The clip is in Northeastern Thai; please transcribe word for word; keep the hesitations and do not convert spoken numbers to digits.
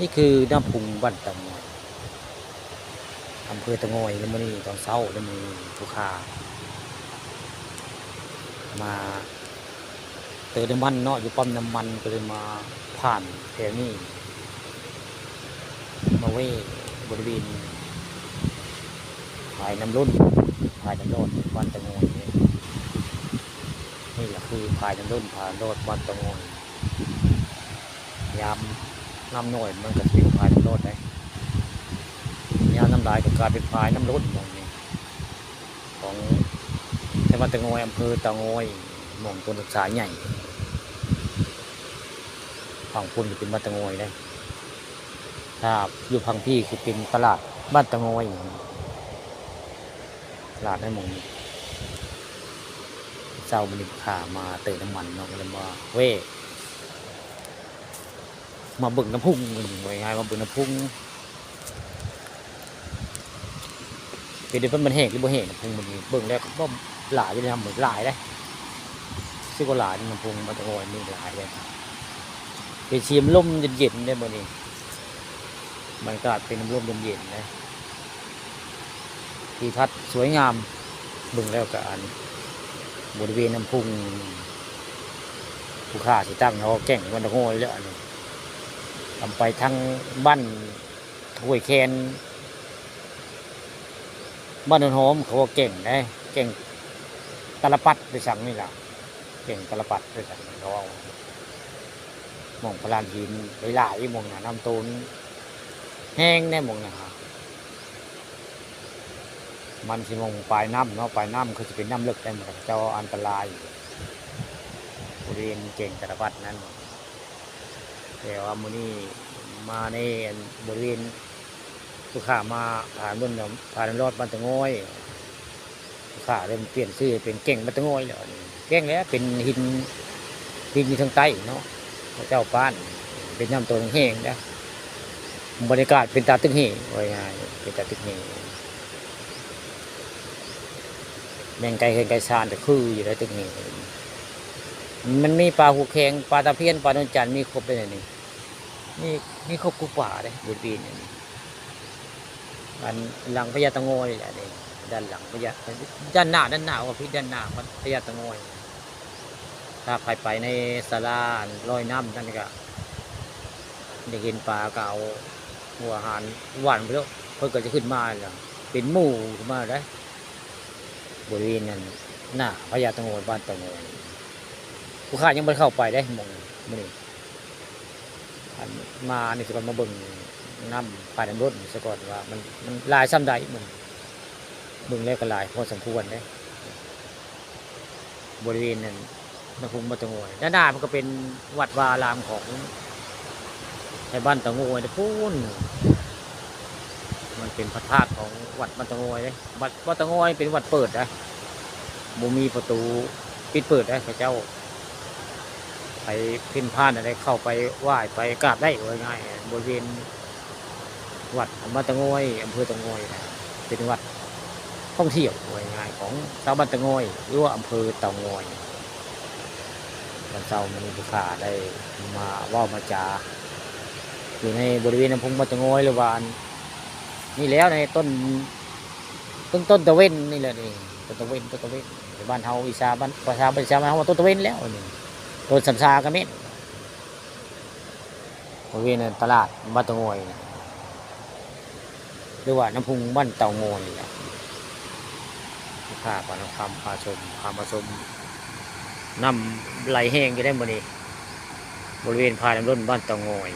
นี่คือน้ำพุงบ้านเตางอย อำเภอเตางอย แล้วมื้อนี้ตอนเช้า แล้วมื้อนี้ผู้ข่าวมาเติมน้ำมันเนาะ อยู่ปั๊มน้ำมัน ก็เลยมาผ่านแถวนี้ มาแวะบริเวณฝายน้ำล้น ฝายน้ำล้นบ้านเตางอย นี่แหละคือฝายน้ำล้น ฝายน้ำล้นบ้านเตางอย ยามน้ำน้อยมันก็สิเป็นฝายน้ำล้นได้ ยามน้ำหลายก็กลายเป็นฝายน้ำล้นหม่องนี้ ของแถวบ้านเตางอย อำเภอเตางอย หม่องต้นสาใหญ่ ฝั่งพุ้นก็เป็นบ้านเตางอยได้ ถ้าอยู่ฝั่งพี้คือเป็นตลาดบ้านเตางอย ตลาดในหม่องนี้ เช้ามื้อนี้ข้ามาเติมน้ำมันเนาะ ก็เลยมาแวะ มาเบิ่งน้ำพุงกัน ว่าง่ายๆ มาเบิ่งน้ำพุง เป็นได้เพิ่นมันแห้งหรือบ่แห้ง น้ำพุงมันนี่ เบิ่งแล้วก็บ่หลายอยู่นะ มันหลายเด้ รู้สึกว่าหลาย น้ำพุงมันโอ้ย นี่หลายเลย เป็นสีลมเย็นๆ เด้มื้อนี้ บรรยากาศเป็นลมเย็นๆ นะ ทิวทัศน์สวยงาม เบิ่งแล้วก็อัน บริเวณน้ำพุง ผู้ข่าวสิตั้งเอาแก่งวันตะโงยแล้วอันนี้ ทางไปทางบ้านห้วยแคน บ้านโนนหอมเขาว่าแก่งนะ แก่งตาลปัดไปสั่งนี่ล่ะ แก่งตาลปัดไปสั่งเขาเอา หม่องพลานหินหลายๆ หม่องน่ะ น้ำโตนแห้งแน่หม่องน่ะฮะ มันสิหม่องปลายน้ำเนาะ ปลายน้ำคือสิเป็นน้ำเลิกได้หมด เจ้าอันตราย บริเวณแก่งตาลปัดนั้น แต่ว่ามื้อนี้มาในอันบริเวณ ผู้ข่าวมาผ่านบน ผ่านรอดบ้านตะงอย ผู้ข่าวเลยเปลี่ยนชื่อเป็นแก่งบ้านตะงอยแล้วนี่ แก่งแล้วเป็นหิน หินอยู่ทางใต้เนาะ พระเจ้าป้าน เป็นน้ำโตนแห้งนะ บรรยากาศเป็นตาตึกแห้ง ว่าง่ายๆ เป็นตาตึกแห้ง แม่งไกลเฮือนไกลซาน แต่คืออยู่ได้ตึกแห้ง มันมีปลาหูแข็ง ปลาตะเพียน ปลานวลจันทร์ มีครบเลยนี่ มี มีครบทุกป่าเลย บริเวณนี้ อันหลังพญาเตางอยแหละนี่ ด้านหลังพญา ด้านหน้า ด้านหน้า ว่าผิด ด้านหน้าพญาเตางอย ถ้าใครไปในศาลาอันลอยน้ำนั่นก็ ได้เห็นปลาก็เอาหัวอาหารหว่านไปแล้ว เพิ่นก็จะขึ้นมาแล้ว เป็นหมู่ขึ้นมาได้ บริเวณนั้น หน้าพญาเตางอย บ้านเตางอย ผู้ข่าวยังบ่ได้เข้าไปได้ หม่องมื้อนี้ อันมานี่สิก่อน มาเบิ่งน้ำ ฝายน้ำล้นซะก่อนว่ามัน มันหลายส่ำใด มัน เบิ่งแล้วก็หลายพอสมควรเด้ บริเวณนั้น น้ำพุงบ้านเตางอย ด้านหน้ามันก็เป็นวัดวาอารามของไทบ้านเตางอยนะพู้น มันเป็นพระธาตุของวัดบ้านเตางอยเด้ วัด วัดเตางอยเป็นวัดเปิดนะ บ่มีประตูปิดเปิดนะ เขาเจ้า ไปเพ่นพ่านอะไร เข้าไปไหว้ไปกราบได้ ว่าง่ายๆ บริเวณวัดบ้านเตางอย อำเภอเตางอยนะ เป็นวัดท่องเที่ยว ว่าง่ายๆ ของชาวบ้านเตางอย หรือว่าอำเภอเตางอย วันเสาร์มื้อนี้ผู้ข่าวได้มาเว้ามาจา อยู่ในบริเวณน้ำพุงบ้านเตางอย หรือว่าอัน นี่แล้วในต้น ต้น ต้นตะเวนนี่แหละนี่ ต้นตะเวน ต้นตะเวน บ้านเฮาอีสาน บ้าน ภาษาบ้านอีสานเฮาว่าต้นตะเวนแล้วนี่ ต้นสำซาก็แม่น บริเวณนั้นตลาดบ้านเตางอย หรือว่าน้ำพุงบ้านเตางอยนี่แหละ พาปานคำ พาชม พามาชม น้ำไหลแห้งอยู่ได้มื้อนี้ บริเวณฝายน้ำล้นบ้านเตางอย